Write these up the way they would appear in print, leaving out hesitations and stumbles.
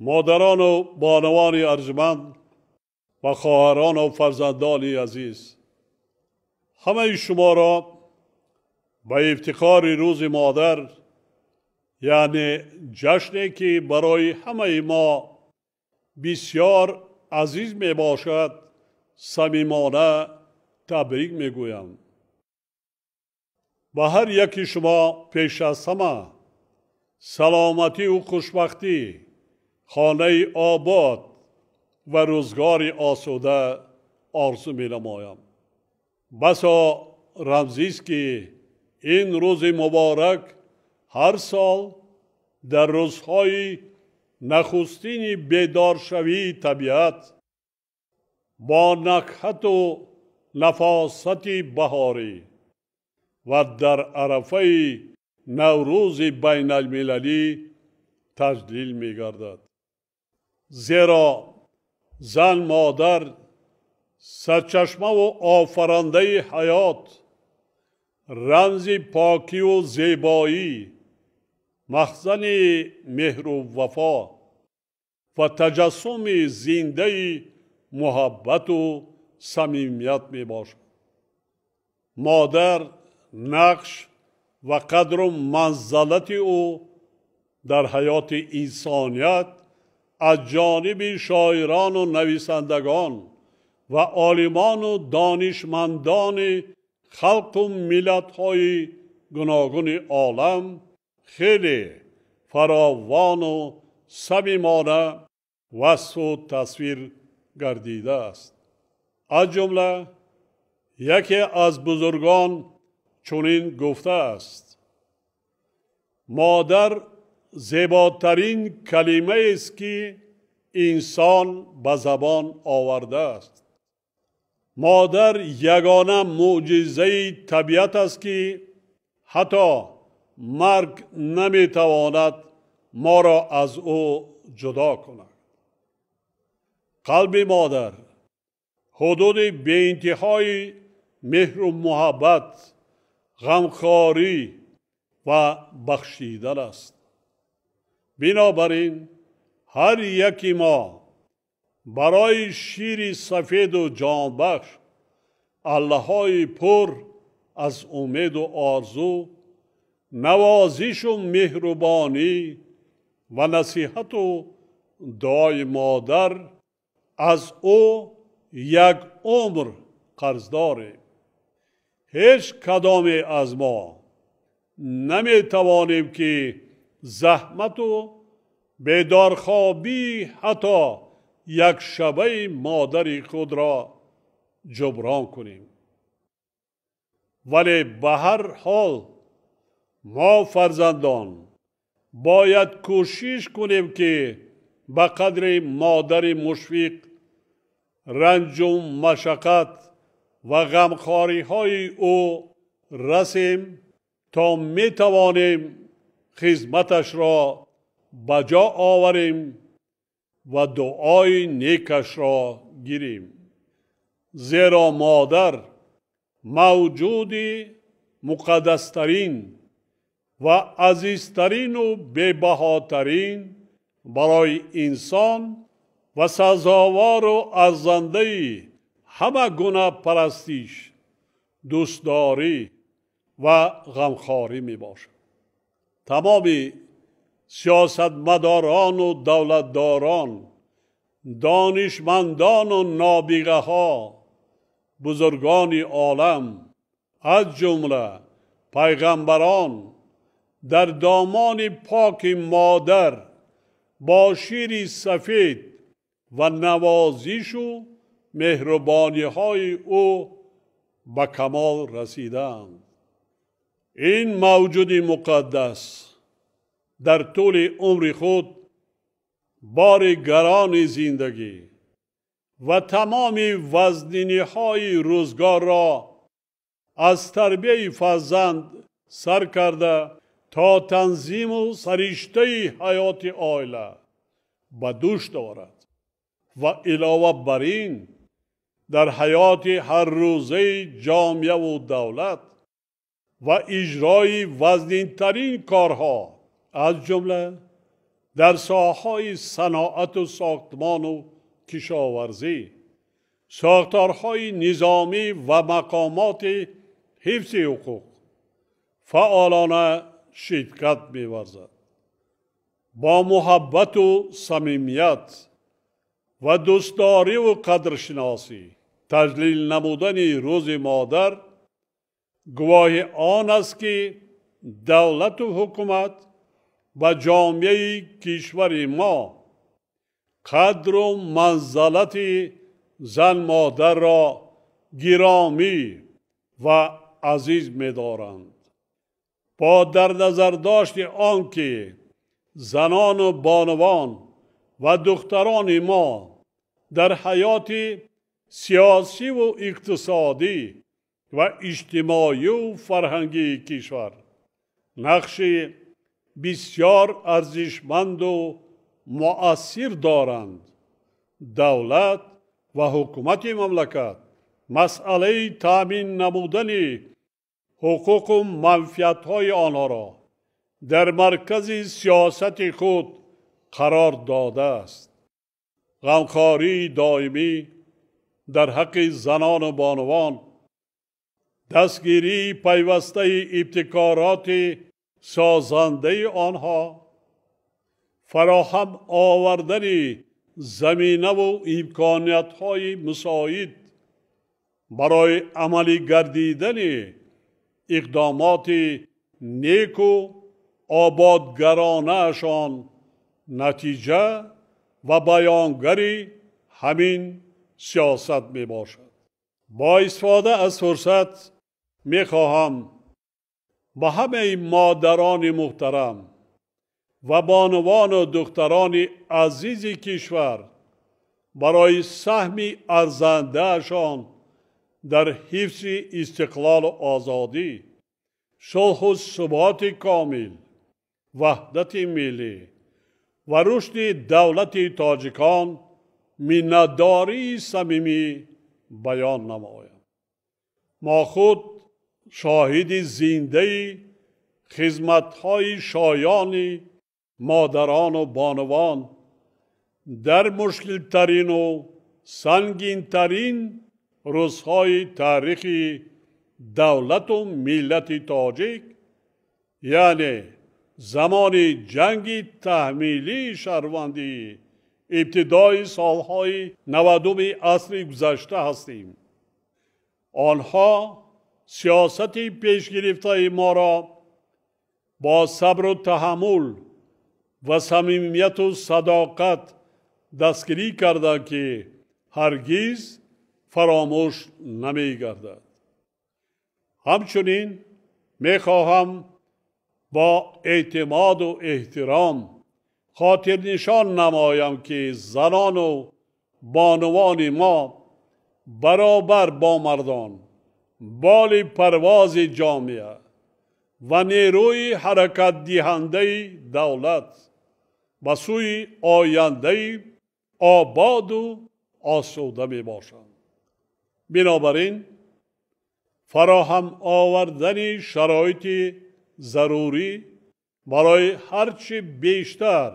Модарон ва бонувони арҷманд ва хоҳарон ва фарзандони азиз, ҳамаи шуморо ба ифтихори Рӯзи Модар, яъне ҷашне ки барои ҳамаи мо бисёр азиз мебошад, самимона табрик мегӯям. Ба ҳар яки шумо пеш аз ҳама саломатӣ ва хушбахтӣ, хонаи обод ва рӯзгори осуда орзу менамоям. Басо рамзист, ки ин рӯзи муборак ҳар сол дар рӯзҳои нахустини бедоршавии табиат бо накҳату нафосати баҳорӣ ва дар арафаи Наврӯзи байналмилалӣ таҷлил мегардад. Зеро зан модар сарчашмаву офарандаи ҳаёт, рамзи покиву зебоӣ, махзани меҳру вафо ва таҷассуми зиндаи муҳаббату самимият мебошад. Модар нақш ва қадру манзалати ӯ дар ҳаёти инсоният аз ҷониби шоирону нависандагон ва олимону донишмандони халқу миллатҳои гуногуни олам хеле фаровону самимона васфу тасвир гардидааст. Аз ҷумла яке аз бузургон чунин гуфтааст: модар зеботарин калимаест, ки инсон ба забон овардааст. Модар ягона мӯъҷизаи табиат аст, ки ҳатто марг наметавонад моро аз ӯ ҷудо кунад. Қалби модар ҳудуди беинтиҳои меҳру муҳаббат, ғамхорӣ ва бахшидан аст. Бинобар ин ҳар яки мо барои шири сафеду ҷонбахш, аллаҳои пур аз умеду орзу, навозишу меҳрубонӣ ва насиҳату дуои модар аз ӯ як умр қарздорем. Ҳеҷ кадоме аз мо наметавонем, ки заҳмату бедорхобии ҳатто як шабаи модари худро ҷуброн кунем. Вале ба ҳар ҳол мо фарзандон бояд кӯшиш кунем, ки ба қадри модари мушфиқ ранҷу машаққат ва ғамхориҳои ӯ расем, то метавонем хизматашро ба ҷо оварем ва дуои некашро гирем. Зеро модар мавҷуди муқаддастарин ва азизтарину бебаҳотарин барои инсон ва сазовору арзандаи ҳама гуна парастиш, дӯстдорӣ ва ғамхорӣ мебошад. Тамоми сиёсатмадорону давлатдорон, донишмандону нобиғаҳо, бузургони олам, аз ҷумла пайғамбарон дар домони поки модар бо шири сафед ва навозишу меҳрубониҳои ӯ ба камол расиданд. Ин мавҷуди муқаддас дар тӯли умри худ бори гарони зиндагӣ ва тамоми вазниниҳои рӯзгорро аз тарбияи фарзанд сар карда то танзиму сариштаи ҳаёти оила ба дӯш дорад ва илова бар ин дар ҳаёти ҳаррӯзаи ҷомеаву давлат ва иҷрои вазнинтарин корҳо, аз ҷумла дар соҳаҳои саноату сохтмону кишоварзӣ, сохторҳои низомӣ ва мақомоти ҳифзи ҳуқуқ фаъолона ширкат меварзад. Бо муҳаббату самимият ва дӯстдориву қадршиносӣ таҷлил намудани Рӯзи Модар гувоҳи он аст, ки давлату ҳукумат ба ҷомеаи кишвари мо қадру манзалати зан-модарро гиромӣ ва азиз медоранд. Бо дар назардошти он ки занону бонувон ва духтарони мо дар ҳаёти сиёсиву иқтисодӣ ва иҷтимоию фарҳангии кишвар нақши бисёр арзишманду муассир доранд, давлат ва ҳукумати мамлакат масъалаи таъмин намудани ҳуқуқу манфиатҳои онҳоро дар маркази сиёсати худ қарор додааст. Ғамхории доимӣ дар ҳаққи занону бонувон, дастгирии пайвастаи ибтикороти созандаи онҳо, фароҳам овардани заминаву имкониятҳои мусоид барои амалӣ гардидани иқдомоти неку ободгаронаашон натиҷа ва баёнгари ҳамин сиёсат мебошад. Бо истифода аз фурсат мехоҳам ба ҳамаи модарони муҳтарам ва бонувану духтарони азизи кишвар барои саҳми арзандаашон дар ҳифзи истиқлолу озодӣ, сулҳу суботи комил, ваҳдати миллӣ ва рушди давлати тоҷикон миннатдории самимӣ баён намоям. Мо худ шоҳиди зиндаи хизматҳои шоёни модарону бонувон дар мушкилтарину сангинтарин рӯзҳои таърихи давлату миллати тоҷик, яъне замони ҷанги таҳмилии шаҳрвандӣ ибтидои солҳои 90-уми асри гузашта ҳастем. Онҳо сиёсати пешгирифтаи моро бо сабру таҳаммул ва самимияту садоқат дастгирӣ карданд, ки ҳаргиз фаромӯш намегардад. Ҳамчунин мехоҳам бо эътимоду эҳтиром хотирнишон намоям, ки занону бонувони мо баробар бо мардон боли парвози ҷомеа ва нерӯи ҳаракатдиҳандаи давлат ба сӯи ояндаи ободу осуда мебошанд. Бинобар ин фароҳам овардани шароити зарурӣ барои ҳарчи бештар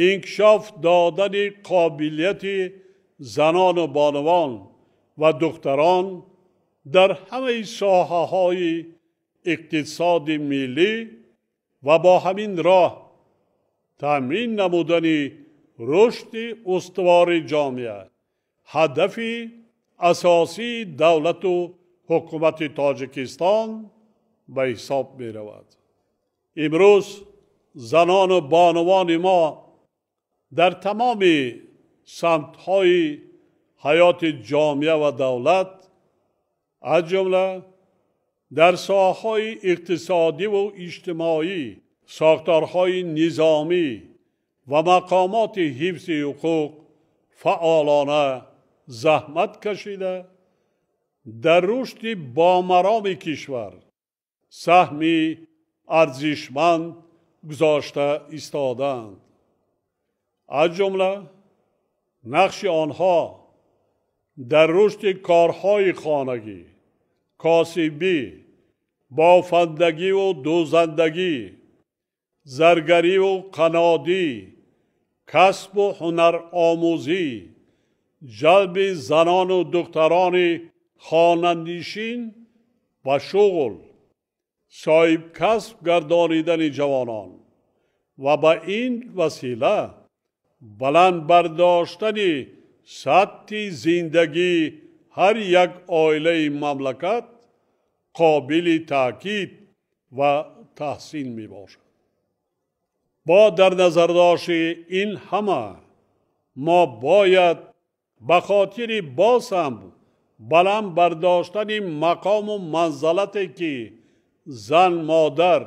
инкишоф додани қобилияти занону бонувон ва духтарон дар ҳамаи соҳаҳои иқтисоди миллӣ ва бо ҳамин роҳ таъмин намудани рушди устувори ҷомеа ҳадафи асосии давлату ҳукумати Тоҷикистон ба ҳисоб меравад. Имрӯз занону бонувони мо дар тамоми самтҳои ҳаёти ҷомеа ва давлат, аз ҷумла дар соҳаҳои иқтисодиву иҷтимоӣ, сохторҳои низомӣ ва мақомоти ҳифзи ҳуқуқ фаъолона заҳмат кашида, дар рушди бомароми кишвар саҳми арзишманд гузошта истодаанд. Аз ҷумла нақши онҳо дар рушди корҳои хонагӣ, косибӣ, бофандагиву дӯзандагӣ, заргарӣ-ву қаннодӣ, касбу ҳунаромӯзӣ, ҷалби занону духтарони хонанишин ба шуғл, соҳибкасб гардонидани ҷавонон ва ба ин васила баланд бардоштани сатҳи зиндагии ҳар як оилаи мамлакат қобили таъкид ва таҳсин мебошад. Бо дар назардошти ин ҳама мо бояд ба хотири боз ҳам баланд бардоштани мақому манзалате ки зан модар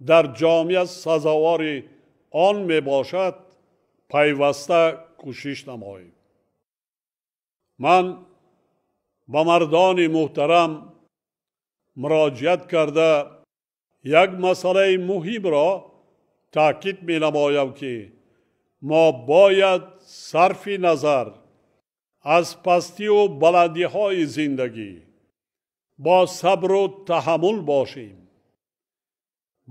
дар ҷомеа сазовори он мебошад, пайваста кӯшиш намоем. Ман ба мардони муҳтарам муроҷиат карда як масъалаи муҳимро таъкид менамоям, ки мо бояд сарфи назар аз пастиву баландиҳои зиндагӣ бо сабру таҳаммул бошем,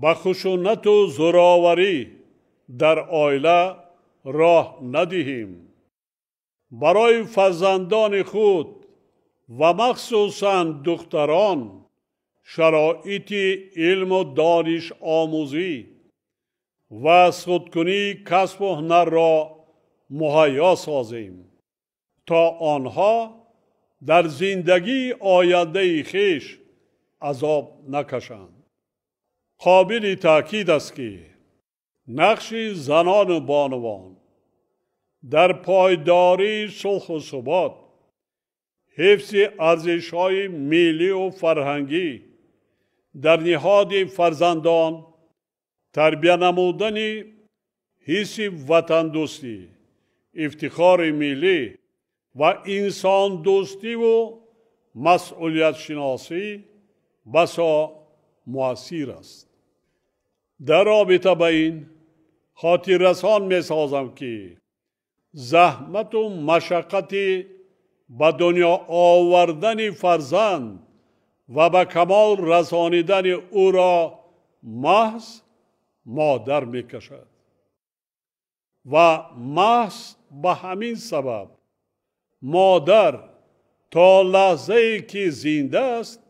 ба хушунату зӯроварӣ дар оила роҳ надиҳем, барои фарзандони худ ва махсусан духтарон шароити илму дониш омӯзӣ ва худкунии касбу ҳунарро муҳайё созем, то онҳо дар зиндагии ояндаи хеш азоб накашанд. Қобили таъкид аст, ки нақши занону бонувон дар пойдории сулҳу субот, ҳифзи арзишҳои миллию фарҳангӣ дар ниҳоди фарзандон, тарбия намудани ҳисси ватандӯстӣ, ифтихори миллӣ ва инсондӯстиву масъулиятшиносӣ басо муассир аст. Дар робита ба ин хотиррасон месозам, ки заҳмату машаққати ба дунё овардани фарзанд ва ба камол расонидани ӯро маҳз модар мекашад ва маҳз ба ҳамин сабаб модар то лаҳзае ки зинда аст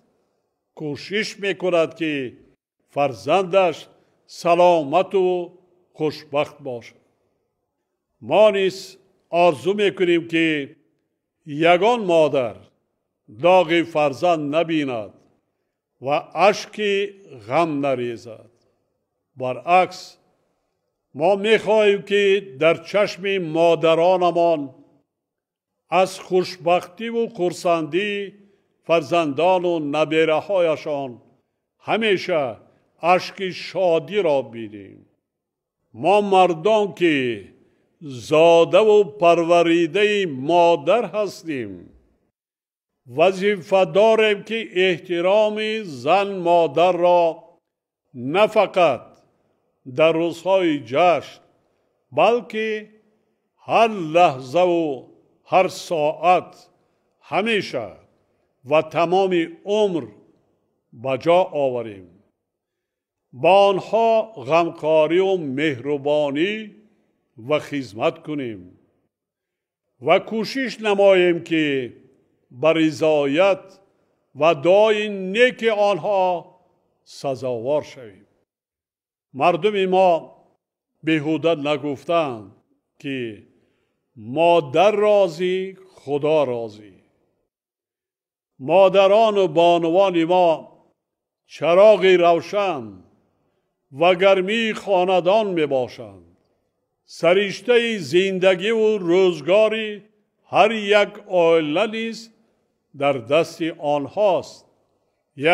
кӯшиш мекунад, ки фарзандаш саломату хушбахт бошад. Мо низ орзу мекунем, ки ягон модар доғи фарзанд набинад ва ашки ғам нарезад. Баръакс, мо мехоҳем, ки дар чашми модаронамон аз хушбахтиву хурсандии фарзандону набераҳояшон ҳамеша ашки шодиро бинем. Мо мардон, ки зодаву парваридаи модар ҳастем, вазифа дорем, ки эҳтироми зан модарро на фақат дар рӯзҳои ҷашн, балки ҳар лаҳзаву ҳар соат ҳамеша ва тамоми умр ба ҷо оварем, ба онҳо ғамхорию меҳрубонӣ ва хизмат кунем ва кӯшиш намоем, ки ба ризоят ва дуои неки онҳо сазовор шавем. Мардуми мо беҳуда нагуфтанд, ки модар розӣ, Худо розӣ. Модарону бонувони мо чароғи равшан ва гармии хонадон мебошанд. Сариштаи зиндагиву рӯзгори ҳар як оила низ дар дасти онҳост.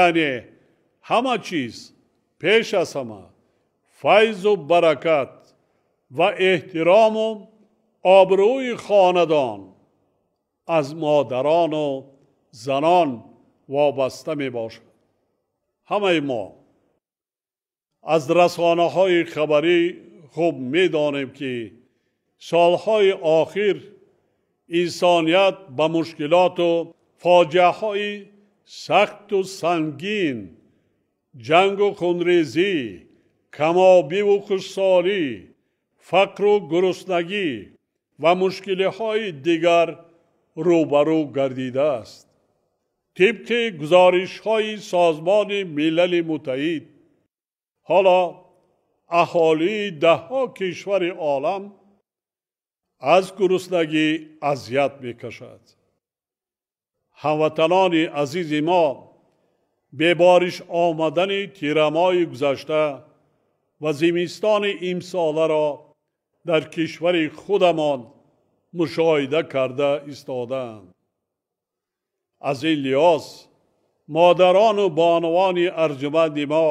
Яъне ҳама чиз пеш аз ҳама файзу баракат ва эҳтирому обрӯи хонадон аз модарону занон вобаста мебошад. Ҳамаи мо аз расонаҳои хабарӣ хуб медонем, ки солҳои охир инсоният ба мушкилоту фоҷиаҳои сахту сангин, ҷангу хунрезӣ, Камобӣ ва хушсолӣ, фақру гуруснагӣ ва мушкилиҳои дигар рӯбарӯ гардидааст. Тибқи гузоришҳои Созмони Милали Муттаҳид, ҳоло аҳолии даҳҳо кишвари олам аз гуруснагӣ азият мекашад. Ҳамватанони азизи мо, бебориш омадани тирамоҳи гузашта ва зимистони имсоларо дар кишвари худамон мушоҳида карда истодаанд. Аз ин лиҳоз модарону бонувони арҷуманди мо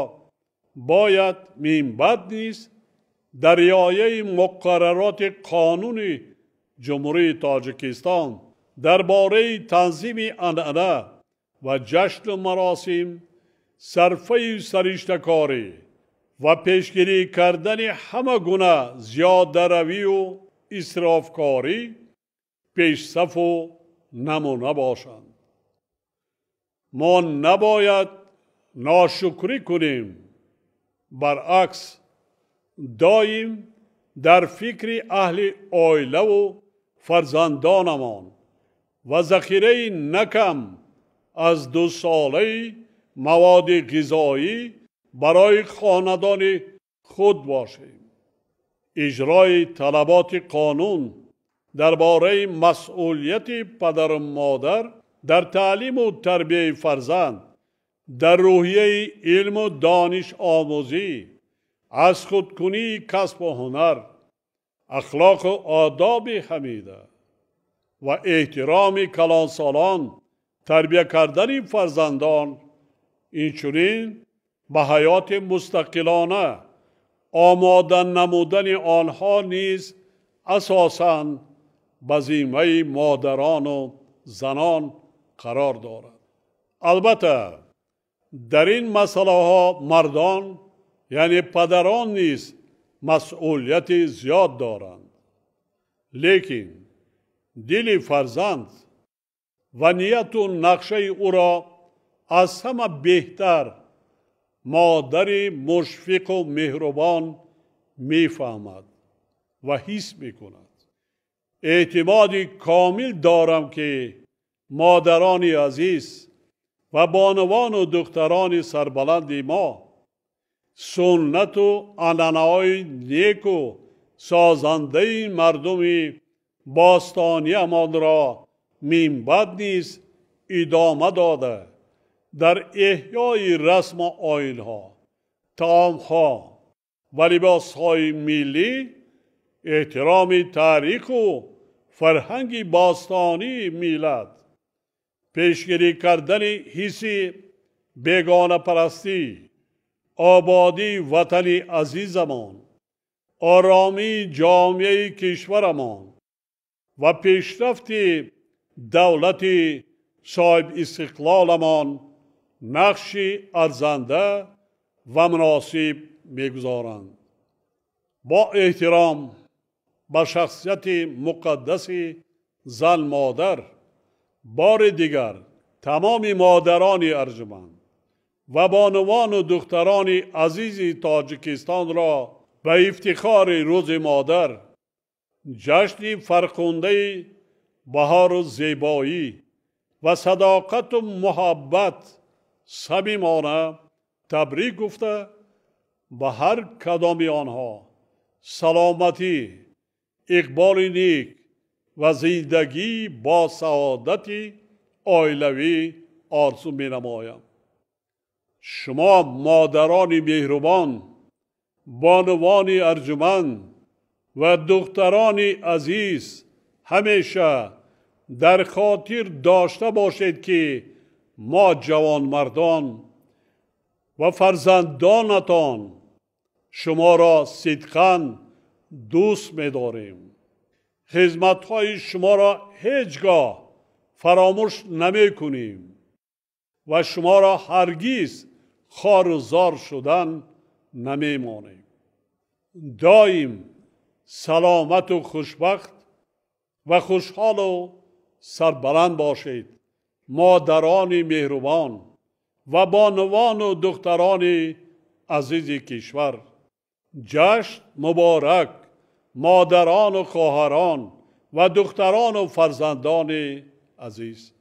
бояд минбаъд низ дар риояи муқаррароти қонуни Ҷумҳурии Тоҷикистон дар бораи танзими анъана ва ҷашну маросим, сарфаю сариштакорӣ ва пешгирӣ кардани ҳама гуна зиёдаравию исрофкорӣ пешсафу намуна бошанд. Мо набояд ношукрӣ кунем, баръакс доим дар фикри аҳли оилаву фарзандонамон ва захираи накам аз дусолаи маводи ғизоӣ барои хонадони худ бошем. Иҷрои талаботи қонун дар бораи масъулияти падару модар дар таълиму тарбияи фарзанд, дар рӯҳияи илму дониш омӯзӣ, аз худкунии касбу ҳунар, ахлоқу одоби ҳамида ва эҳтироми калонсолон тарбия кардани фарзандон, инчунин ба ҳаёти мустақилона омода намудани онҳо низ асосан ба зиммаи модарону занон қарор дорад. Албатта, дар ин масъалаҳо мардон, яъне падарон низ масъулияти зиёд доранд. Лекин дили фарзанд ва нияту нақшаи ӯро аз ҳама беҳтар модари мушфиқу меҳрубон мефаҳмад ва ҳис мекунад. Эътимоди комил дорам, ки модарони азиз ва бонувану духтарони сарбаланди мо суннату анъанаҳои неку созандаи мардуми бостониямонро минбаъд низ идома дода, дар эҳёи расму оинҳо, таомҳо ва либосҳои миллӣ, эҳтироми таъриху фарҳанги бостонии миллат, пешгирӣ кардани ҳисси бегонапарастӣ, ободии ватани азизамон, оромии ҷомеаи кишварамон ва пешрафти давлати соҳибистиқлоламон нақши арзанда ва муносиб мегузоранд. Бо эҳтиром ба шахсияти муқаддаси зан модар, бори дигар тамоми модарони арҷуманд ва бонувану духтарони азизи Тоҷикистонро ба ифтихори Рӯзи Модар, ҷашни фархундаи баҳору зебоӣ ва садоқату муҳаббат самимона табрик гуфта, ба ҳар кадоми онҳо саломатӣ, иқболи нек ва зиндагӣ бо саодати оилавӣ орзу менамоям. Шумо модарони меҳрубон, бонувони арҷуманд ва духтарони азиз ҳамеша дар хотир дошта бошед, ки мо ҷавонмардон ва фарзандонатон шуморо сидқан дӯст медорем. Хизматҳои шуморо ҳеҷ гоҳ фаромӯш намекунем ва шуморо ҳаргиз хору зор шудан намемонем. Доим саломату хушбахт ва хушҳолу сарбаланд бошед, модарони меҳрубон ва бонувану духтарони азизи кишвар. Ҷашн муборак, модарону хоҳарон ва духтарону фарзандони азиз.